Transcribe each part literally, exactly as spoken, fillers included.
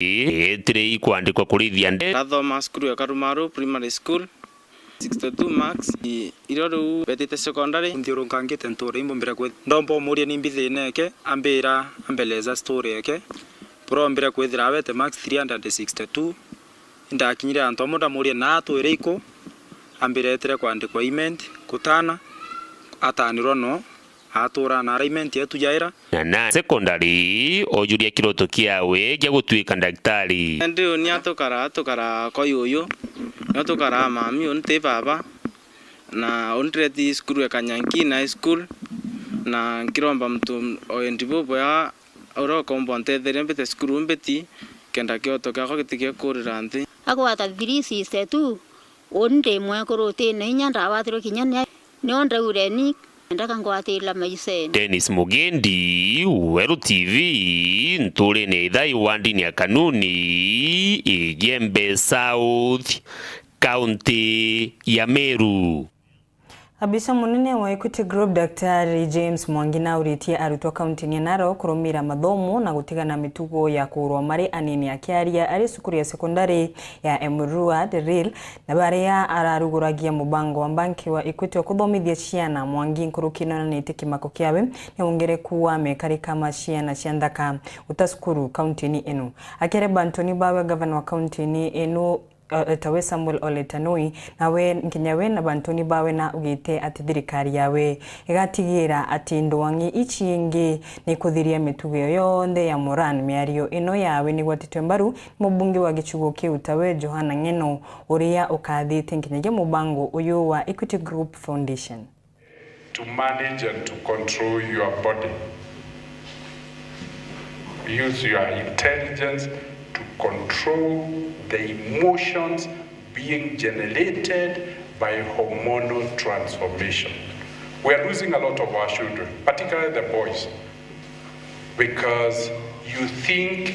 itire ikwandikwa kurithia nde. Ndathoma cukuru ya Karumaru Primary School, sixty-two marks. I-, irio riu mbetite secondary. Nthiurunkangite ntuura imbombire kwithira. Ndomba umuria ni mbi thina eke, ambira, ambeleza story eke. Bro, ombire kwithira awete marks three hundred sixty-two. Indakinyire antu amwe ndamuria, "Na atwire iku?" Ambira etire kwandikwa Imenti, Kutana, atanirwa no, atura na arraignment yetu yaira. Na na secondary, ojuria kiroto kiawe gia gutuika ndagitari. Indi uni atukara, atukara kwa yuyu, ni atukara mami, uni ti baba, na uni ndireti cukuru ya Kanyankina High School, na nkiromba muntu o endi bubwega uria ukomba untetheria mbite cukuru mbiti, kenda kioto kiakwa gitigekurira nthi. Agwata three sixty-two, uni ndi mwekuru utine inya, ndagwatirwe kinya ni, nio ndaureni, ndaka ngwatira maicene. Dennis Mugendi, Weru T V, nturine ya Ithai wandini ya Kanuni, Igembe South, kaunti ya Meru. Abisa munene wa Equity Group, Daktari James Mwangi, nauritie arutwo kaunti-ini ya Narok kurumira mathomo na gutigana mitugo ya kuurwa mari anini. Akiaria ari cukuru ya sekondari ya Emurua Deril, na baria araruguragia mubango wa banki wa Equity wa kuthomithia ciana, Mwangi nkuruki nonanitie kimako kiawe ni wongereku wa mekarika ma ciana cia nthaka guta cukuru kaunti-ini ino. Akiaria bantuni bawe, gavana wa kaunti-ini ino, o-, tawe Samuel Ole Tanui, nawe nkinya we na bantuni bawe na ugite ati thirikari yawe igatigira ati ndwang'i ici ingi ni kuthiria mitugo iyo yonthe ya Moran. Miario ino yawe ni gwatitwe mbaru ni mubunge wa gicigo kiu tawe Johana Ng'eno, uria ukathite nkinyagia mubango uyu wa Equity Group Foundation. To manage and to control your body. Use your intelligence to control the emotions being generated by hormonal transformation. We are losing a lot of our children, particularly the boys, because you think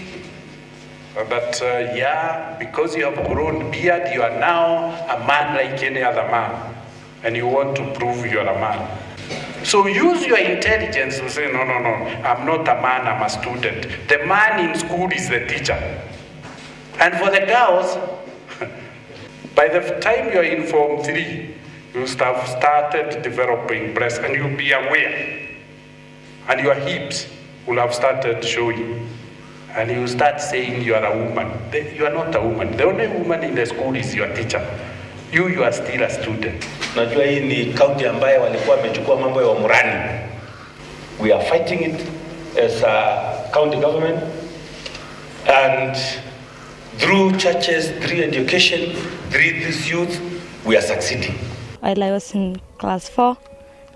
that, uh, yeah, because you have grown beard, you are now a man like any other man, and you want to prove you are a man. So use your intelligence to say, "No, no, no, I'm not a man, I'm a student." The man in school is the teacher. And for the girls, by the time you are in form three, you must have started developing breasts, and you'll be aware. And your hips will have started showing. And you start saying you are a woman. The, you are not a woman. The only woman in the school is your teacher. You, you are still a student. Najua hii ni kaunti ambayo walikuwa wamechukua mambo ya umrani. We are fighting it as a county government. And through churches, through education, through this youth, we are succeeding. While I was in class four,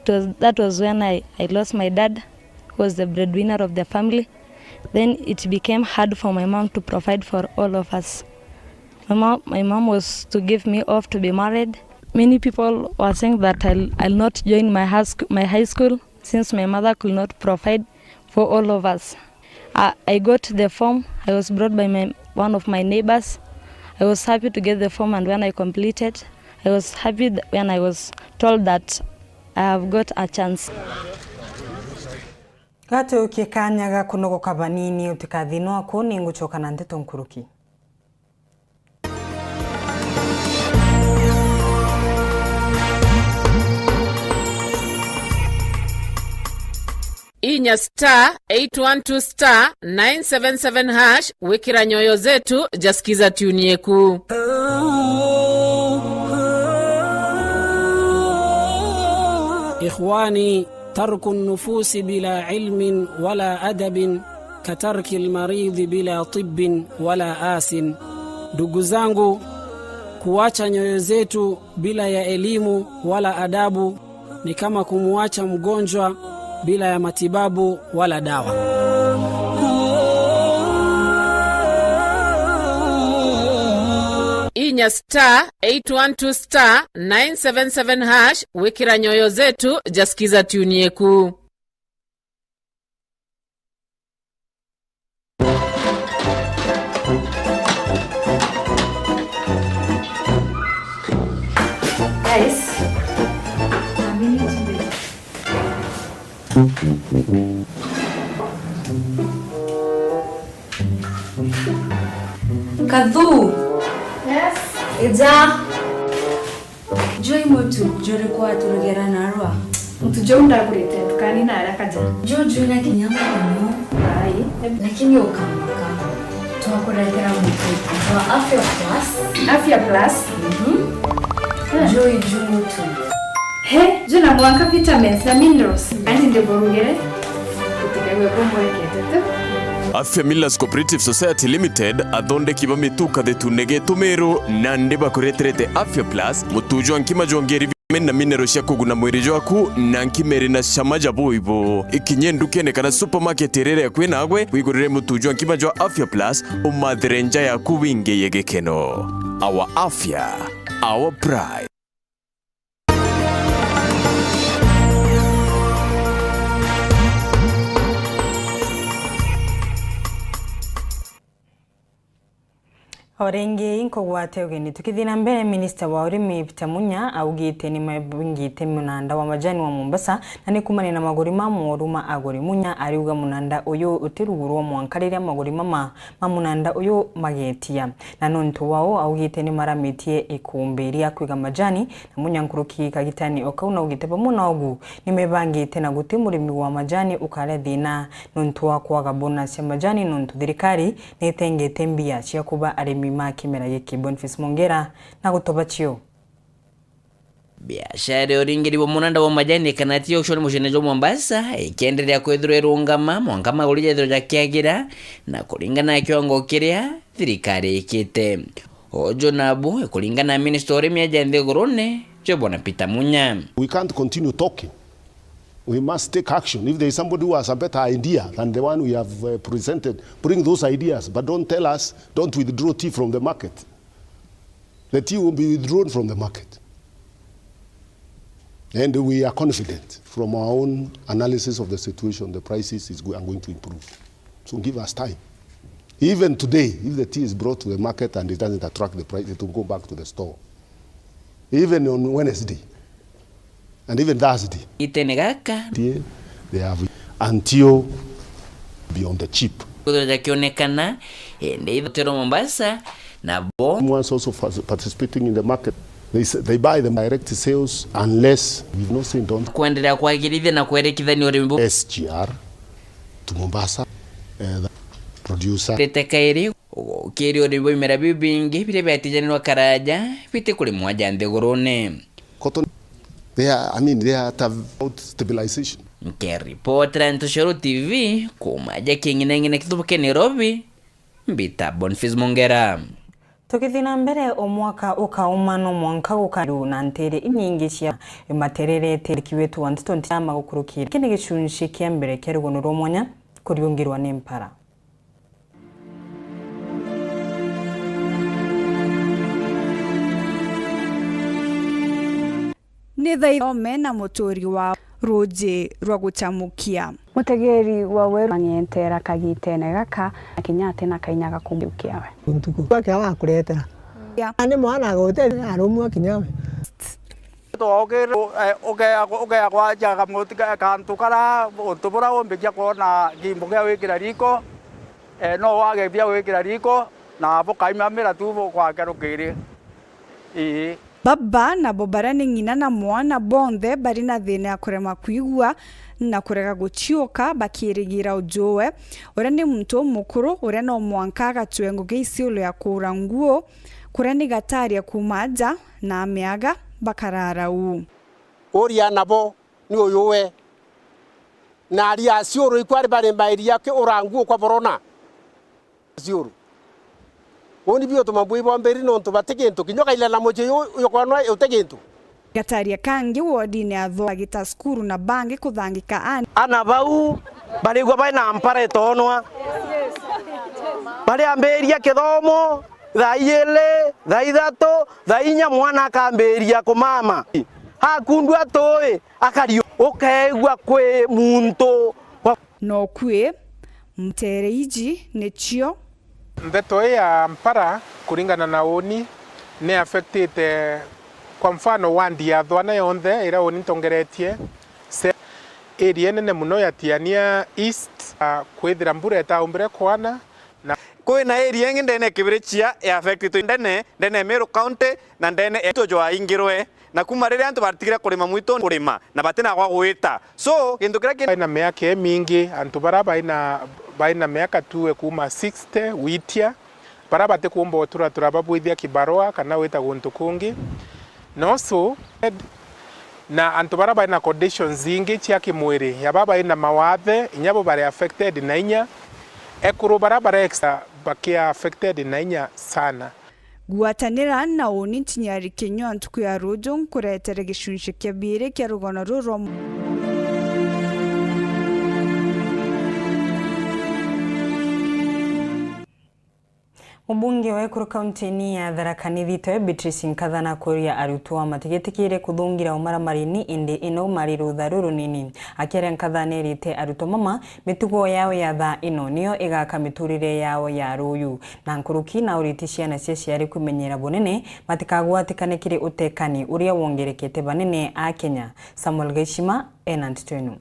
it was, that was when I, I lost my dad, who was the breadwinner of the family. Then it became hard for my mom to provide for all of us. My mom, my mom was to give me off to be married. Many people were saying that I'll, I'll not join my high sc-, my high school since my mother could not provide for all of us. I, I got the form. I was brought by my, one of my neighbors. I was happy to get the form, and when I completed, I was happy th-, when I was told that I have got a chance. Gatukie kanya ga kunogoka banini, utikathinwa ku, ni ngucoka na ndeto nkuruki. Inya star eight one two star nine seven seven hash wikira Nyoyo Zetu ja Skiza tune yeku. Ikhwani, ترك النفوس بلا علم ولا أدب كترك المريض بلا طب ولا آس. Ndugu zangu, kuacha Nyoyo Zetu bila ya elimu wala adabu ni kama kumuacha mgonjwa bila ya matibabu wala dawa. Inya star eight one two star nine seven seven hash wikira Nyoyo Zetu ja Skiza tune yeku. Guys, a minute, please. Kathu! Yes? Ija! Joi mutu, juri kwa turugera narwa. Mutu juu ndagurite ndukani na arakaja. Juju na kinya muno. Ai. Lakini ukama, ukama. Twakuretera mutu jwa Afya Plus. Afya Plus? Mhm. Eh. Joi juu mutu. He, juna mwanka vitamins na minerals. Ani ndiburugire. Utikaiwe kumwekete tu. Afya Millers Cooperative Society Limited, athondeki ba mitu kathetune getu meru, nandi bakureterete Afya Plus, mutu jwa nkima jwa ngeri vitamin na mineral cia kuguna mwiri jwaku, na nkima iri na cama ja buibu. Ikinye ndukene kana supermarket iria iri akui nagwe, wigurire mutu jwa nkima jwa Afya Plus, umathire nja yaku wingiye gikeno. Our Afya, our pride. O ringi, inkugwate ugeni. Tukithii na mbere, minista wa urimi Peter Munya augite ni mebingite munanda wa majani wa Mombasa, na ni kumania na maguri ma moru ma aguri. Munya ariuga munanda uyu utirugurwa mwanka riria maguri mama ma munanda uyu magetia. Na nontu wao, augite ni maramitie ikumbi ria kwiga majani, na Munya nkuruki kagitani o kau naugite bamwe na ugu ni mebangite na guti murimi wa majani ukaria thina nontu wa kwaga bonus ya majani, nontu thirikari ni itengete mbia cia kuba arimi ma kimera giki. Boniface Mongera na gutoba cio. Biashara ya uringiri bwa munanda wa majani kana tea auction muciine jwa Mombasa ikienderea kwithirwa irungama mwanka maguri jethirwa jakiagira na kuringana na kiwango kiria thirikari ikite. Uju nabu ikuringana na minista wa urimi aja nthigurune, jo bwana Peter Munya. We can't continue talking. We must take action. If there is somebody who has a better idea than the one we have, uh, presented, bring those ideas, but don't tell us, don't withdraw tea from the market. The tea will be withdrawn from the market. And we are confident from our own analysis of the situation, the prices is go-, are going to improve. So give us time. Even today, if the tea is brought to the market and it doesn't attract the price, it will go back to the store. Even on Wednesday and even Thursday. Itene gaka. They have until be on the cheap. Kwithirwa jakionekana, indi ithotero Mombasa, nabo. Ones also fas-, participating in the market. They s-, they buy them direct sales unless we've not seen, don't. Kwenderea kwagirithia na kwerekithania urimi bu- S G R, to Mombasa, eh, the producer. Tete kairi, ugukiria urimi bwa bimera biu bingi biria biatijanirwa karaja, biti kurimwa ja nthigurune. Cotton, they are, I mean, they are at about stabilization. Nkiripotera Ntoshoro T V, kuuma ja king'ineng'ine kithubuke Nairobi, mbita Boniface Mongera. Tukithii na mbere, o mwaka ukauma no mwanka gukariu na ntere inyingi cia matererete. Mwandiki wetu wa nteto Ntama gukurukira. Giki ni gicunci kia mbere kia rugano rwa mwanya kuriungirwa ni mpara. Ni thaithome na muturi wa ruuji rwa guchamukia. Mutegeri wa weru ang'entera kagitene gaka, na kinya ati na kainya ga kumbukia we. Untuku gwake wakuretera. Ya. Na ni mwana agote arumwa kinya we. Twokire, eh, uge-, ugeagwa ja kamuti ka-, kantu kara untu bura umbikia kwona gimbo gia gwikira riko, eh, no wage bia gwikira riko, na bukaimamira tu bu-, gwake rukiri. Ii. Baba nabo baria ni ng'ina na mwana bonthe bari na thina ya kurema kwigua na kurega guciuka, bakirigira ujuwe, uria ni muntu umukuru uria no mwanka agatue ngugi isiolo ya kuura nguo, kuria ni gataria kuuma aja na ameaga bakarara uu. Uria nabo ni uyu we. Na aria ciuru ikwari bari mairia ki urangu ukwa borona. Ciuru. Uni biu tuma mbui bomberi nontu bati gintu. Kinya ukaila na mucii yu, yu kwanwa uti gintu. Gataria kangi wodine atho agita cukuru na bangi kuthangika ani. Ana bau barigwa bai na mpara itonwa. Bariambiria kithomo, thaa ijiri, thaa ithatu, thaa inya mwana akambiria kumama. Akundua tui, akari ukeegua kwi muntu wa. No kwi, mtere iji nicio. Ndeto ii ya mpara, kuringana na uni, ni affectite, kwa mfano, ward ya Thwana yonthe iria uni ntongeretie, se-, area nene muno ya Tiania East, a, kwithira mbura itaumbire kwana, na Kwina area ingi ndene ya Kibirichia ya affected ndene, ndene ya Meru County, na ndene ya Ito jwaingirwe. Na kuma riria antu batigire kurima mwitu kurima, na batina gwa gwita. So, gintu kiria ki- Baina miaka imingi, antu bara baina, baina miaka tuwe kuma sixty gwitia, bara batikumba utura turababwithia kibarua kana wita guntu kungi. No so, na antu bara baina conditions ingi cia kimwiri, ya ba baina mawathe, inya bo bari affected na inya ekuru bara bare extra bakia affected na inya sana. Gwatanira na uni Ntinyari Kinyua ntuku ya ruju nkuretere gicunci kia biiri kia rugano ruru rwa mu- Mubunge wa ekuru kaunti-ini ya Tharaka Nithi, Beatrice Nkatha, nakuria arutwa matigetikire kuthungira umaramari-ini, indi ino mari rutha rurunini. Akiaria, Nkatha nerite arutwa mama mitugo yao ya thaa ino niyo igaka miturire yao ya ruyu. Na nkuruki nauritie ciana cia ciari kwimenyera bunene, matikagwatikane kiri utekani uria wongerekete banene a Kenya. Samuel Gaishima ena nteto ino.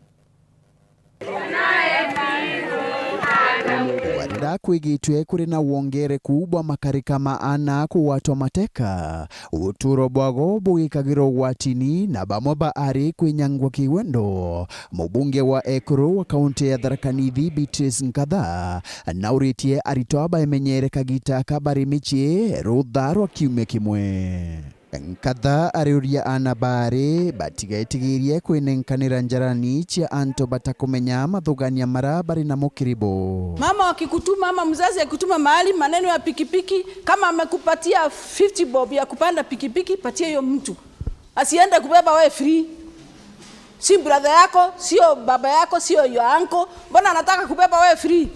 Warira kwigitwe kuri na wongereku bwa makarika ma ana kugwatwa mateka, uturo bwago bugikagirwa ugwatini na bamwe ba ari kwinyangwa kiwendo. Mubunge wa ekuru wa kaunti ya Tharaka Nithi, Beatrice Nkatha, nauritie aritwa baimenyere kagita ka bari micii rutha rwa kiumia kimwe. Nkatha ariuria ana baari batigaitigirie kwinenkanira njarani cia antu batakumenya mathugania mara bari namo kiri bo. Mama akikutuma ama mzazi akikutuma mahali, maneno ya pikipiki, kama amekupatia fifty bob ya kupanda pikipiki, patia hiyo mtu. Asiende kubeba wewe free. Si brother yako, sio baba yako, sio your uncle. Mbona anataka kubeba wewe free?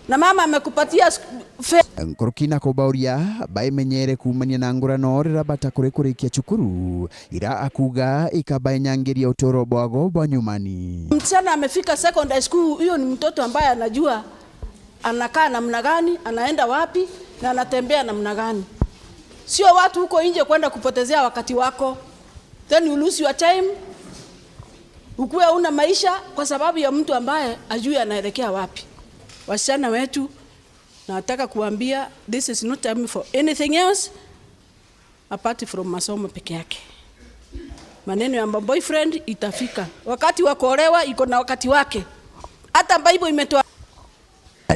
Na mama amekupatia s-, fe- Nkuruki na kubauria baimenyere kuumania na ngurano riria batakuri kurikia cukuru, ira akuga ikabaenyangiria uturo bwago bwa nyumani. Msichana amefika secondary school, huyo ni mtoto ambaye anajua anakaa namna gani, anaenda wapi, na anatembea namna gani. Sio watu huko nje kwenda kupotezea wakati wako. Then you lose your time. Ukuwe una maisha kwa sababu ya mtu ambaye ajui anaelekea wapi. Wasichana wetu, nataka kuambia, this is not time for anything else apart from masomo peke yake. Maneno ya boyfriend itafika. Wakati wa kuolewa iko na wakati wake. Hata Bible imetoa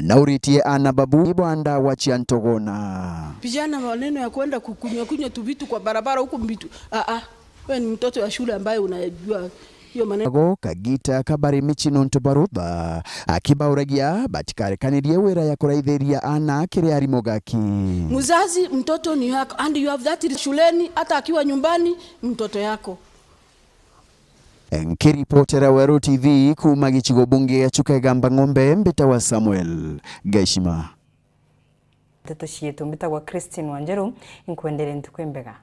Nauritie ana babu bwa ndawa cia ntogona. Vijana, maneno ya kwenda kukunywa kunywa tu vitu kwa barabara huku vitu. Ah, ah. Wewe ni mtoto ya shule ambaye unajua hiyo maneno. Ago kagita kabari mici nontu barutha, akibauragia batikarekanirie wira ya kuraithiria ana kiri arimo gaki. Mzazi, mtoto ni yako and you have that shuleni, hata akiwa nyumbani, mtoto yako. Nkiripotera Weru T V kuuma gicigo bunge gia Chuka Igamba Ng'ombe, mbitawa Samuel Gaishima. Nteto cietu, mbitagwa Christine Wanjeru, nkwendere ntuku imbega.